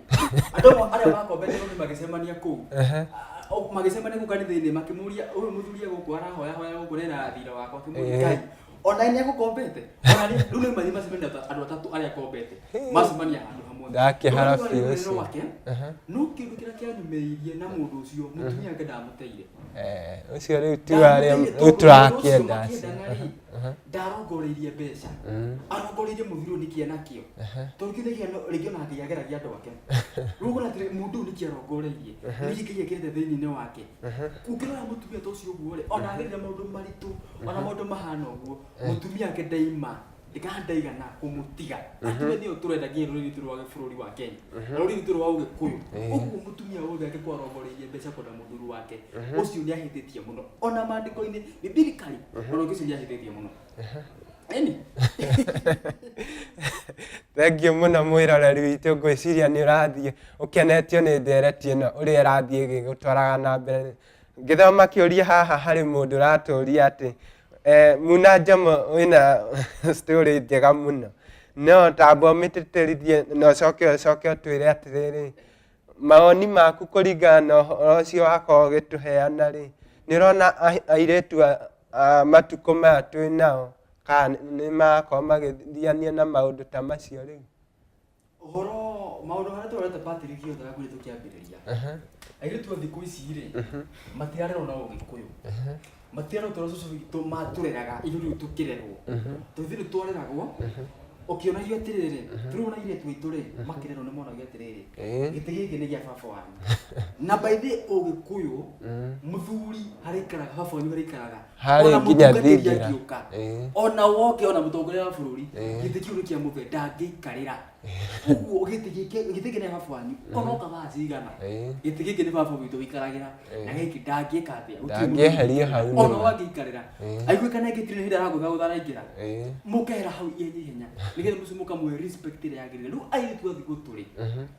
Andũ amwe arĩa makombete rũni magĩcemania kũu. Ah, magĩcemania kũu kanitha-inĩ makĩmũria ũyũ mũthuri e gũkũ arahoya hoya gũkũ nena thira wakwa akĩmũria Ngai ona nĩ agũkombete ona nĩ rĩu nĩ mathiĩ macemania na andũ atatũ arĩa akombete macemania handũ hamwe Ndakĩhara Rũu rwarĩ biũ rũnene ũcio. rwake no kĩndũ kĩrĩa kĩanyumĩrĩirie na mũndũ ũcio mũtumia wake ndamũteire Eh, ũcio rĩu ti arĩa rĩu tũrakĩenda acio. ndarongoreirie mbeca arongoreirie mũthuri ũyũ nĩkĩ enakĩo tondũ kĩu nĩkĩo rĩngĩ ona Ngai ageragia andũ ake rĩu ũkona atĩrĩ mũndũ ũyũ nĩkĩ arongoreirie nĩkĩ Ngai ekĩrĩte thĩinĩ wake ũngĩrora mũtumia ta ũcio ũguo rĩ ona agerire maũndũ maritũ ona maũndũ mahana ũguo mũtumia wake ndaima kana ndaigana kũmũtiga atumia nĩo tũrenda nginya rũrĩrĩ rwitũ rwa bũrũri wa Kenya na rũrĩrĩ rwitũ rwa ũgĩkũyũ ũguo mũtumia wothe angĩkorwo arongoreirie mbeca kwenda mũthuri wake ũcio nĩ ahĩtĩtie mũno ona maandĩko-inĩ biblically ona ũcio nĩ ahĩtĩtie mũno ĩni. Thengiũ mũno mwĩroreri witũ, ngwĩciria nĩ ũrathiĩ ũkenetio nĩ ndereti ĩno ũrĩa ĩrathiĩ ĩgĩgũtwaraga na mbere. Ngĩthoma kĩũria haha harĩ mũndũ ũratũria atĩ Muna Njomo wĩna story njega mũno, no tamba ũmĩtĩtĩrithie na ũcoke ũcoke ũtwĩre atĩrĩrĩ, mawoni maku kũringana na ũhoro ũcio wakorwo ũgĩtũheana rĩ, nĩ ũrona airĩtu a matukũ maya twĩ nao kana nĩ marakorwo magĩthiania na maũndũ ta macio rĩu? Ũhoro maũndũ marĩa tũrorete Patrick yothe gakuhĩ tũkĩambĩrĩria airĩtu a thikũ ici rĩ matirarerwo na ũgĩkũyũ, matirarerwo tondũ cũcũ witũ matũreraga ithuĩ rĩu tũkĩrerwo tondũ ithuĩ nĩ twareragwo ũkĩonagio atĩrĩrĩ tũrĩ ona airĩtu aitũ rĩ makĩrerwo nĩ monagio atĩrĩrĩ gĩtĩ gĩkĩ nĩ gĩa baba wanyu na by the ũgĩkũyũ mũthuri harĩikaraga baba wanyu harĩikaraga Harĩ ona nginya mũtungatĩri thingira. angĩũka ona woke ona mũtongoria wa bũrũri gĩtĩ kĩu nĩ kĩa mũthee ndangĩikarĩra ũguo gĩtĩ gĩkĩ gĩtĩ gĩkĩ nĩ baba wanyu ona oka thaa cigana gĩtĩ gĩkĩ nĩ baba witũ wĩikaragĩra na gĩkĩ ndangĩka atĩa gũtirĩ mũndũ Ndangĩeherio hau ona nĩma. wangĩikarĩra aigue kana ngĩtire hĩndĩ aragũthagũtha araingĩra mũkehera hau ihenya ihenya nĩgetha mũcio mũkamũhe respect ĩrĩa yagĩrĩire. Rĩu airĩtu a thikũ tũrĩ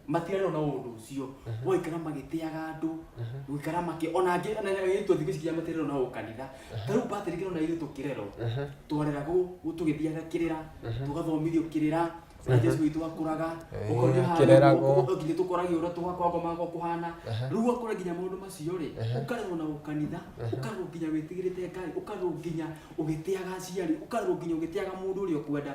matirarerwo na ũndũ ũcio waikara magĩtĩaga andũ gũikara makĩ ona angĩ ona airĩtu a thikũ ici nginya matirarerwo na ũkanitha ta rĩu Patrick ona ithuĩ tũkĩrerwo twareragwo tũgĩthiaga kĩrĩra tũgathomithio kĩrĩra na Jesu witũ akũraga ũkonio harĩa akĩreragwo. nginya tũkoragio ũrĩa tũgakoragwo kũhana rĩu ũgakora nginya maũndũ macio rĩ ũkarerwo na ũkanitha ũkarerwo nginya wĩtigĩrĩte Ngai ũkarerwo nginya ũgĩtĩaga aciari ũkarerwo nginya ũgĩtĩaga mũndũ ũrĩa ũkwenda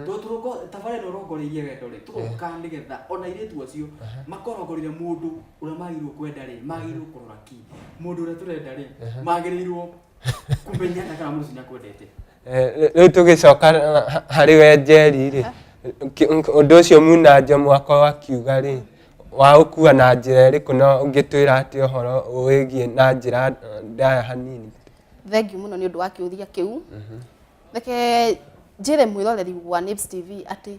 tondũ tũrongo tabarĩra ĩno ũrongoreirie wendo rĩ tũgoka nĩgetha ona airĩtu acio makorongoreria mũndũ ũrĩa magĩrĩirwo kwenda rĩ magĩrĩirwo kũrora ki mũndũ ũrĩa tũrenda rĩ magĩrĩirwo kũmenya atĩa kana mũndũ ũcio nĩakwendete. Rĩu tũgĩcoka harĩ we Njeri rĩ, ũndũ ũcio Muna Njomo akorwo akiuga rĩ, waũkua na njĩra ĩrĩkũ na ũngĩtwĩra atĩa ũhoro wĩgiĩ na njĩra ndaya hanini? Thengiũ mũno nĩ ũndũ wa kĩũria kĩu. Reke njĩre mwĩroreri wa Nibs TV atĩ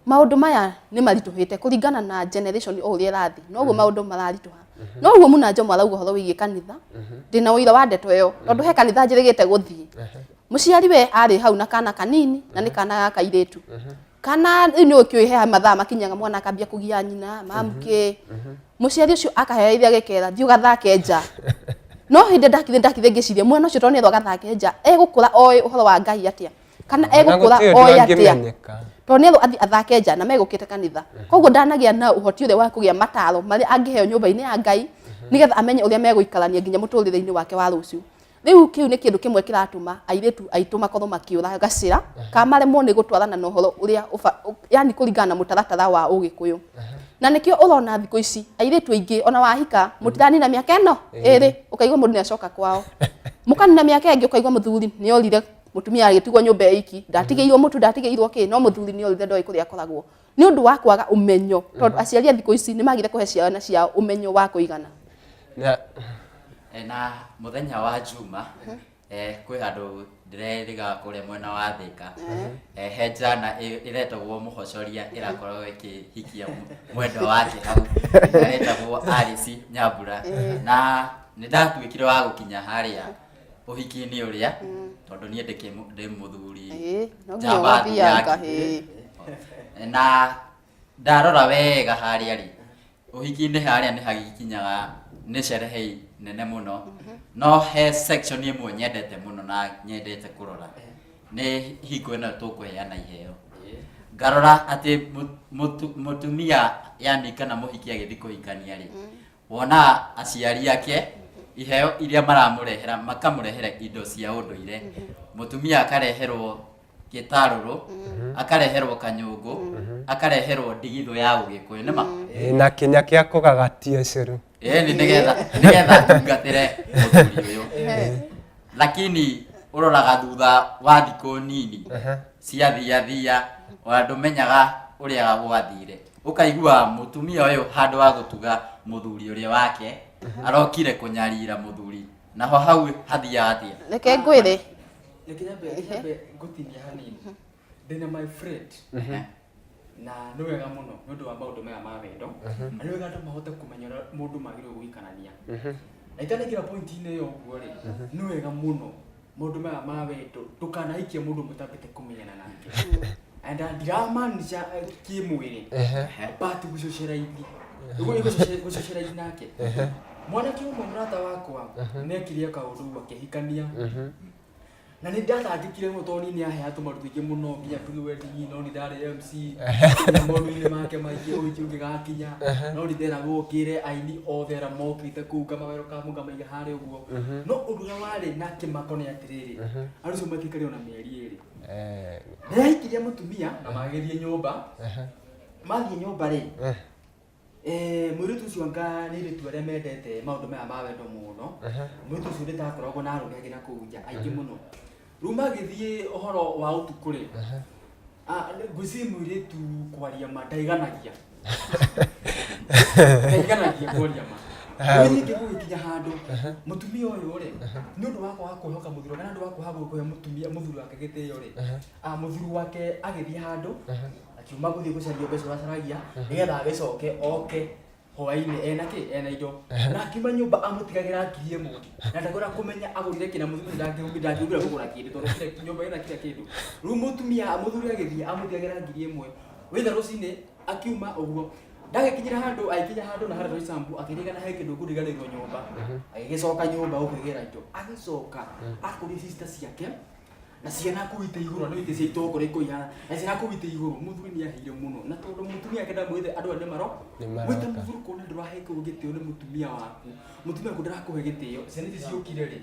maũndũ maya nĩ maritũhĩte kũringana na generation o ũrĩa ĩrathiĩ noguo maũndũ mararitũha. No ũguo Muna Njomo arauga ũhoro wĩgiĩ kanitha, ndĩna ũira wa ndeto ĩyo tondũ he kanitha njĩrĩgĩte gũthiĩ. Mũciari we arĩ hau na kana kanini na nĩ kana ga kairĩtu. Kana rĩu nĩ ũkĩũĩ he mathaa makinyaga mwana akambia kũgia nyina mamkĩ. Mũciari ũcio akahereria gĩkera thiĩ ũgathake nja. No hĩndĩ ndakire ndakire ngĩciria mwana ũcio tondũ nĩerwo agathake nja egũkũra oĩ ũhoro wa Ngai atĩa kana Na egũkũra gũtirĩ ũndũ oĩ atĩa angĩmenyeka. tondũ nĩerwo athiĩ athake nja na megũkĩte kanitha koguo ndanagĩa na ũhoti ũrĩa wa kũgĩa mataro marĩa angĩheo nyũmba-inĩ ya Ngai nĩgetha amenye ũrĩa megũikarania nginya mũtũrĩre-inĩ wake wa rũciũ. Rĩu kĩu nĩ kĩndũ kĩmwe kĩratũma airĩtu aitũ makorwo makĩũra gacĩra kana maremwo nĩ gũtwarana na ũhoro ũrĩa yani kũringana na mũtaratara wa ũgĩkũyũ. Na nĩkĩo ũrona thikũ ici airĩtu aingĩ ona wahika mũtiranina mĩaka ĩno ĩrĩ ũkaigua mũndũ nĩacoka kwao, mũkanina mĩaka ĩngĩ ũkaigua mũthuri nĩorire mũtumia agĩtigwo nyũmba ĩiki ndatigĩirwo mũtu ndatigĩirwo kĩ no mũthuri nĩorire ndoĩ kũrĩa akoragwo nĩ ũndũ wa kwaga ũmenyo tondũ aciari a thikũ ici nĩmagire kũhe ciana ciao ũmenyo wa kũigana. Na Na mũthenya wa Juma kwĩ handũ ndĩrerĩga kũrĩa mwena wa Thĩka he njana ĩretagwo Mũhocoria ĩrakorwo ĩkĩhikia mwendwa wake hau aretagwo Alice Nyambura na nĩ ndatuĩkire wa gũkinya harĩa Ũhiki-inĩ ũrĩa tondũ niĩ ndĩ mũthuri Ĩĩ, no nginya njamba ũgathianga, yake. ĩĩ. Na ndarora wega harĩa rĩ, ũhiki-inĩ harĩa nĩ hagĩkinyaga nĩ sherehe nene mũno, no he section ĩmwe nyendete mũno na nyendete kũrora nĩ hingo ĩno tũkũheana iheo. Ngarora atĩ mũtumia yani kana mũhiki agĩthiĩ kũhikania rĩ, wona aciari ake iheo iria maramũrehera, makamũrehera indo cia ũndũire. Mũtumia akareherwo gĩtarũrũ, akareherwo kanyũngũ, akareherwo ndigithũ ya ũgĩkũyũ, nĩma? Ĩĩ, na kinya kĩa kũgagatia ũcũrũ. Ĩni nĩgetha atungatĩre mũthuri ũyũ, lakini ũroraga thutha wa thikũ nini ciathiathia, ona ndũmenyaga ũrĩa gwathire, ũkaigua mũtumia ũyũ handũ wa gũtuga mũthuri ũrĩa wake arokire kũnyarira mũthuri. Naho hau hathiaga atĩa? Reke ngwĩre. Reke nyambe ngũtinia hanini. Ndĩna my friend na nĩ wega mũno nĩ ũndũ wa maũndũ maya ma wendo, na nĩ wega andũ mahote kũmenya ũrĩa mũndũ magĩrĩirwo gũikarania. Na itanaingĩra point-inĩ ĩyo ũguo rĩ, nĩ wega mũno maũndũ maya ma wendo ndũkanahikie mũndũ mũtambĩte kũmenyana nake, and ndiramaanisha kĩmwĩrĩ, but gũcoceraithia gũcoceraithia nake. Mwanake ũmwe mũrata wakwa nĩekire kaũndũ ũguo akĩhikania, na nĩ ndatangĩkire mũno tondũ niĩ nĩ aheatwo maũndũ maingĩ mũno nginya pre-wedding, no nĩ ndarĩ MC nginya maũndũ-inĩ make maingĩ ũhiki ũngĩgakinya, no nĩ nderagwo ngĩre aini othe arĩa mokĩte kũu ngamawelcome ngamaiga harĩa ũguo. No ũndũ ũrĩa warĩ na kĩmako nĩ atĩrĩrĩ, andũ acio matikarire ona mĩeri 2. Nĩ ahikirie mũtumia na magĩthiĩ nyũmba. Mathiĩ nyũmba rĩ, mũirĩtu ũcio anga nĩ airĩtu arĩa mendete maũndũ maya ma wendo mũno. Mũirĩtu ũcio nĩ takoragwo na arũme angĩ na kũu nja aingĩ mũno. Rĩu magĩthiĩ ũhoro wa ũtukũ rĩ, ngwĩciria mũirĩtu kwaria ma ndaiganagia kwaria ma. Rĩu ningĩ gũgĩkinya handũ mũtumia ũyũ rĩ, nĩ ũndũ wa kwaga kwĩhoka mũthuri wake, na ũndũ wa kwaga kũhe mũtumia mũthuri wake gĩtĩo rĩ, mũthuri wake agĩthiĩ handũ akiuma gũthiĩ gũcaria mbeca ũrĩa acaragia nĩgetha agĩcoke oke hwainĩ ena kĩ, ena indo, na akiuma nyũmba amũtigagĩra 1,000 na ndakwenda kũmenya agũrire kĩ, na mũthuri ndangĩhũthĩra kũgũra kĩndũ tondũ kila nyũmba ĩna kila kĩndũ. Rĩu mũtumia mũthuri agĩthiĩ amũtigagĩra 1,000 wĩtha rũcinĩ akiuma ũguo ndagĩkinyĩra handũ, agĩkinya handũ na harĩa Roysambu akĩririkana he kĩndũ kũriganĩirwo nyũmba, agĩgĩcoka nyũmba gũkĩgĩra indo, agĩcoka akũria sister ciake na ciana kũu itĩ igũrũ, nĩ itĩ cia itoko rĩ kũihana, na ciana kũu itĩ igũrũ. Mũthuri nĩ aheire mũno, na tondũ mũtumia ake ndamwĩte andũ aya nĩ maro Nĩ maroka. Wĩta mũthuri kuona ndũrahe kĩu gĩtĩo nĩ mũtumia waku, mũtumia waku ndarakũhe gĩtĩo, ciana ici ciũkire rĩ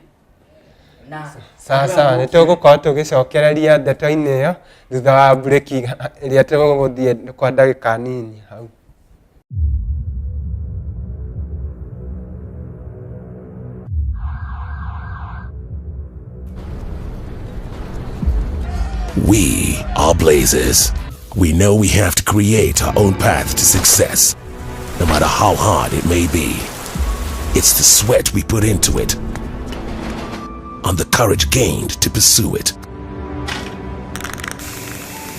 na Sawa sawa, nĩ tũgũkorwo tũgĩcokereria ndeto-inĩ ĩyo thutha wa mburĩki ĩrĩa tũgũthiĩ kwa ndagĩka nini hau. We are Blazers. We know we have to create our own path to success, no matter how hard it may be. It's the sweat we put into it and the courage gained to pursue it.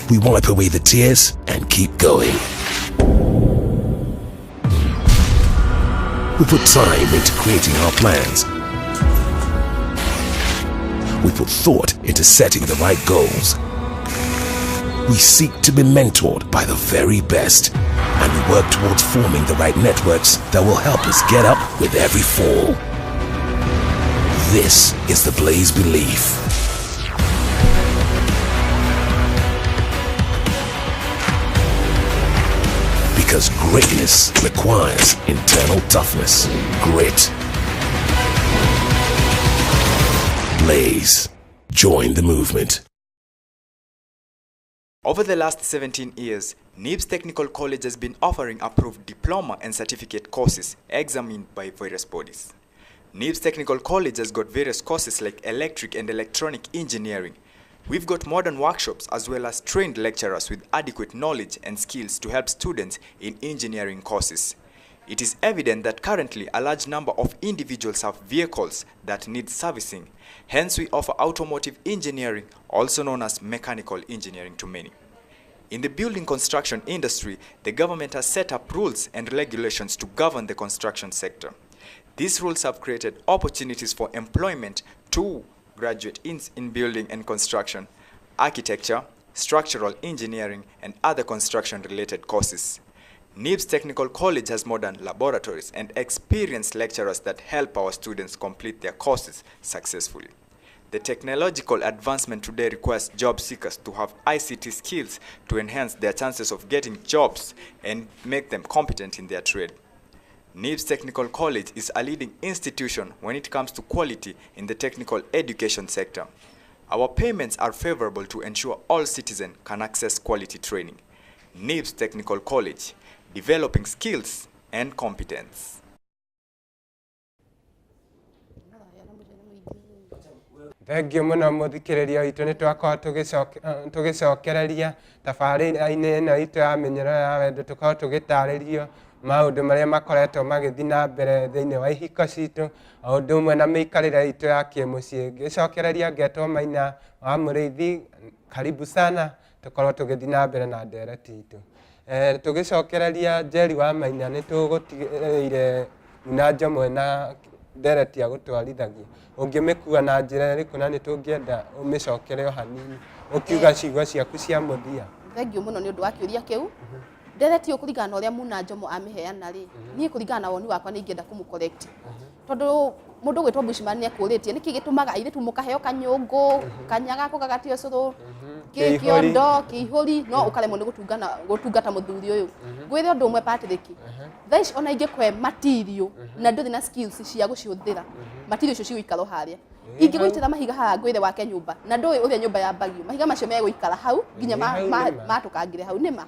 We wipe away the tears and keep going. We put time into creating our plans. We put thought into setting the right goals. We seek to be mentored by the very best, and we work towards forming the right networks that will help us get up with every fall. This is the Blaze belief. Because greatness requires internal toughness, grit. Blaze. Join the movement. Over the last 17 years, NIBS Technical College has been offering approved diploma and certificate courses examined by various bodies. NIBS Technical College has got various courses like electric and electronic engineering. We've got modern workshops as well as trained lecturers with adequate knowledge and skills to help students in engineering courses. It is evident that currently a large number of individuals have vehicles that need servicing. Hence, we offer automotive engineering, also known as mechanical engineering to many. In the building construction industry, the government has set up rules and regulations to govern the construction sector. These rules have created opportunities for employment to graduate in building and construction, architecture, structural engineering, and other construction-related courses. NIBS Technical College has modern laboratories and experienced lecturers that help our students complete their courses successfully. The technological advancement today requires job seekers to have ICT skills to enhance their chances of getting jobs and make them competent in their trade. NIBS Technical College is a leading institution when it comes to quality in the technical education sector. Our payments are favorable to ensure all citizens can access quality training. NIBS Technical College, developing skills and competence. Thengiũ mũno mũthikĩrĩria witũ nĩ twakorwo tũgĩcokereria tabarĩra-inĩ ĩno itũ ya mĩnyororo ya wendo tũkorwo tũgĩtarĩrio maũndũ marĩa makoretwo magĩthiĩ na mbere thĩinĩ wa ihiko citũ o ũndũ ũmwe na mĩikarĩre itũ ya kĩmũciĩ. Ngĩcokereria ngetwo Maina wa Mũrĩithi, karibu sana tũkorwo tũgĩthiĩ na mbere na ndereti itũ. Tũgĩcokereria Njeri wa Maina nĩ tũgũtigĩrĩire Muna Njomo na ndereti ya gũtwarithagia ũngĩmĩkua na njĩra ĩrĩkũ na nĩ tũngĩenda ũmĩcokere o hanini ũkiuga ciugo ciaku cia mũthia. Thengiũ mũno nĩ ũndũ wa kĩũria kĩu. Ndereti ĩyo kũringana na ũrĩa Muna Njomo amĩheana rĩ, niĩ kũringana na woni wakwa nĩ ingĩenda kũmũ correct. Tondũ mũndũ ũgwĩtwo Bushman nĩ ekũrĩtie nĩkĩ gĩtũmaga airĩtu mũkaheo kanyũngũ, kanyaga gũkagatio ũcũrũ, kĩondo, kĩihũri, no ũkaremwo nĩ gũtungata mũthuri ũyũ. Ngwĩre ũndũ ũmwe Patrick, thaa ici ona ingĩkũhe material na ndũrĩ na skills cia gũcihũthĩra, material icio cigũikara o harĩa. Ingĩgũitĩra mahiga haha ngwĩre wake nyũmba na ndũĩ ũrĩa nyũmba yambagio, mahiga macio megũikara hau nginya matũkangĩre hau nĩma.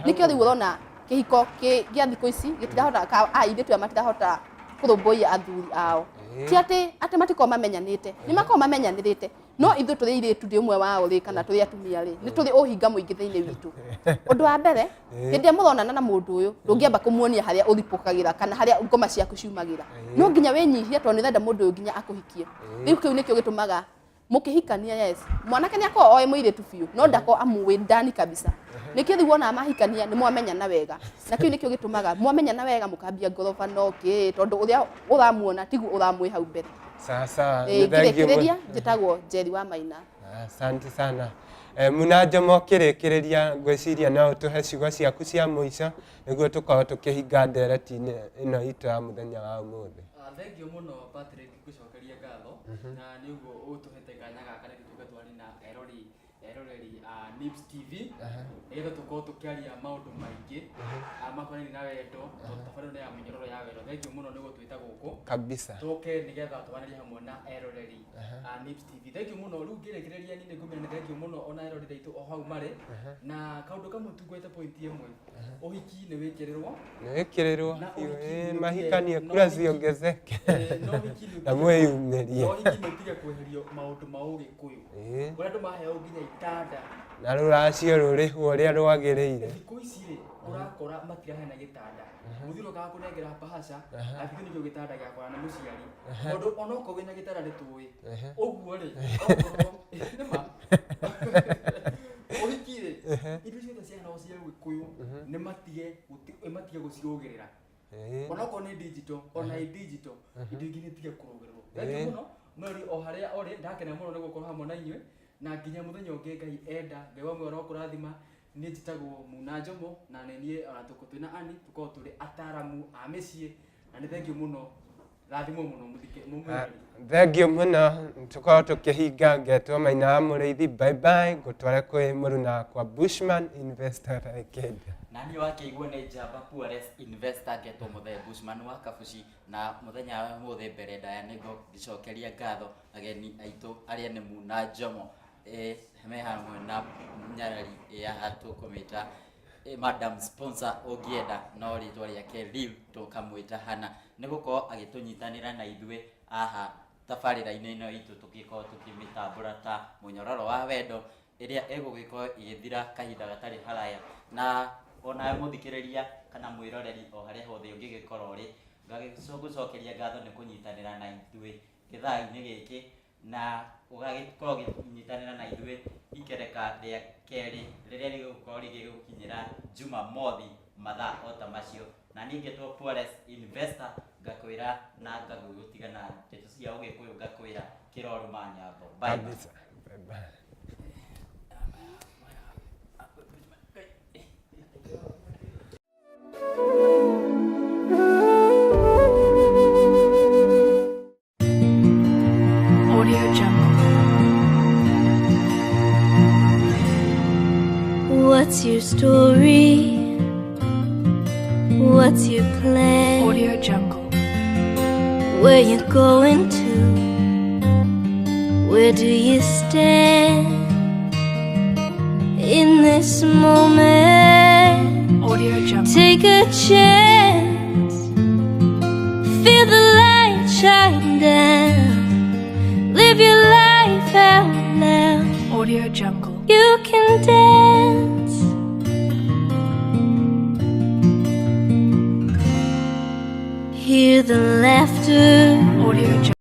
Nĩkĩo rĩu ũrona kĩhiko gĩa thikũ ici gĩtirahota, airĩtu aya matirahota kũrũmbũiya athuri ao. Ti atĩ matikoragwo mamenyanĩte, nĩ makoragwo mamenyanĩrĩte, no ithuĩ tũrĩ airĩtu ndĩ ũmwe wao rĩ, kana tũrĩ atumia rĩ, nĩ tũrĩ ũhinga mũingĩ thĩinĩ witũ. Ũndũ wa mbere, hĩndĩ ĩrĩa mũronana na mũndũ ũyũ, ndũngĩamba kũmuonia harĩa ũripũkagĩra kana harĩa ngoma ciaku ciumagĩra. No nginya wĩnyihie tondũ nĩ ũrenda mũndũ ũyũ nginya akũhikie. Rĩu kĩu nĩkĩo gĩtũmaga mũkĩhikania, yes, mwanake nĩ akoragwo oĩ mũirĩtu biũ, no ndakoragwo amũĩ ndani kabisa. Nĩkĩo rĩu wonaga mahikania nĩ mwamenyana wega, na kĩu nĩkĩo gĩtũmaga mwamenyana wega mũkambia ngorobano kĩ, tondũ ũrĩa ũramuona tiguo ũramwĩ hau mbere. Sasa ngĩrĩkĩrĩria njĩtagwo Njeri wa Maina. Asante sana. Muna Njomo, kĩrĩkĩrĩria ngwĩciria no ũtũhe ciugo ciaku cia mũico nĩguo tũkorwo tũkĩhinga ndereti ĩno itũ ya mũthenya wa ũmũthĩ. Thengiũ mũno Patrick ngũcokeria ngatho na nĩ ũguo ũtũhete kanya gaka nĩguo tũke twarie na eroreri a NIBS TV nĩgetha tũkorwo tũkĩaria maũndũ maingĩ makonainie na wendo tondũ tabarĩra ĩno ya mĩnyororo ya wendo. Thengiũ mũno nĩ gũtwĩta gũkũ kabisa, tũke nĩgetha twaranĩrie hamwe na eroreri a NIBS TV. Thengiũ mũno. Rĩu ngĩrĩkĩrĩria niĩ nĩngũmenya nĩ thengiũ mũno ona eroreri aitũ o hau marĩ na kaũndũ kamwe tu ngwete point ĩmwe, ũhiki nĩ wĩkĩrĩrwo, nĩ wĩkĩrĩrwo, mahikanie kura ciongezeke na mwĩyumĩrie, no ũhiki nĩ ũtige kweherio maũndũ ma ũgĩkũyũ ũrĩa andũ maheo nginya itanda na rũracio rũrĩhwo ũrĩa rwagĩrĩire. Thikũ ici rĩ, ũrakora matiraheana gĩtanda, mũthuri okaga kũnengera bahasha athiĩ nĩkĩo gĩtanda gĩakwa na mũciari, tondũ onokorwo wĩna gĩtanda nĩ tũĩ ũguo rĩ, okorwo nĩma ũhiki rĩ, indo ciothe ciaheanagwo cia ũgĩkũyũ nĩ matige gũcirũgĩrĩra, onokorwo nĩ digital, ona ĩ digital indo ingĩ nĩ itige kũrũgĩrĩrwo. Thengiũ mũno mweri o harĩa ũrĩ, ndakena mũno nĩ gũkorwo hamwe na inyuĩ na nginya mũthenya ũngĩ Ngai enda, Ngai wa muoyo arokũrathima. Niĩ njĩtagwo Muna Njomo na nĩ niĩ ona tũkũ twĩna Ani tũkoragwo tũrĩ ataramu a mĩciĩ na nĩ thengiũ mũno, rathimwo mũno mũmwĩroreri. Thengiũ mũno, tũkorwo tũkĩhinga ngetwo Maina wa Mũrĩithi, bye bye, ngũtware kwĩ mũruna wakwa Bushman Investor Kenda. Na niĩ wakĩigua nĩ njamba poorest investor ngetwo Mũthee Bushman wa Kabuci, na mũthenya wa ũmũthĩ mbere ndaya nĩngũgĩcokeria ngatho ageni aitũ arĩa nĩ Muna Njomo me hamwe na nyarari ya tũkũmĩta Madam Sponsor ũngĩenda, no rĩtwa rĩake rĩu tũkamwĩta Hana, nĩ gũkorwo agĩtũnyitanĩra na ithuĩ haha tabarĩra-inĩ ĩno itũ tũgĩkorwo tũkĩmĩtambũra ta mũnyororo wa wendo ĩrĩa ĩgũgĩkorwo ĩgĩthira kahinda gatarĩ haraya. Na onawe mũthikĩrĩria kana mwĩroreri o harĩa hothe ũngĩgĩkorwo ũrĩ, ngagĩgũcokeria ngatho nĩ kũnyitanĩra na ithuĩ gĩthaa-inĩ gĩkĩ na ũgagĩkorwo ũgĩnyitanĩra na ithuĩ ikereka rĩa kerĩ rĩrĩa rĩgũkorwo rĩgĩgũkinyĩra Jumamothi mathaa o ta macio. Na niĩ ngetwo Poorest Investor, ngakwĩra na ngagũgũtiga na ndeto cia ũgĩkũyũ, ngakwĩra kĩroruma nyambo. Bye bye. Kabisa. Bye bye. Audio Jungle. What's your story? What's your plan? Audio Jungle. Where you going to? Where do you stand in this moment? Audio Jungle. Take a chance. Feel the light shine down. Live your life out loud. Audio Jungle. You can dance. Hear the laughter. Audio Jungle.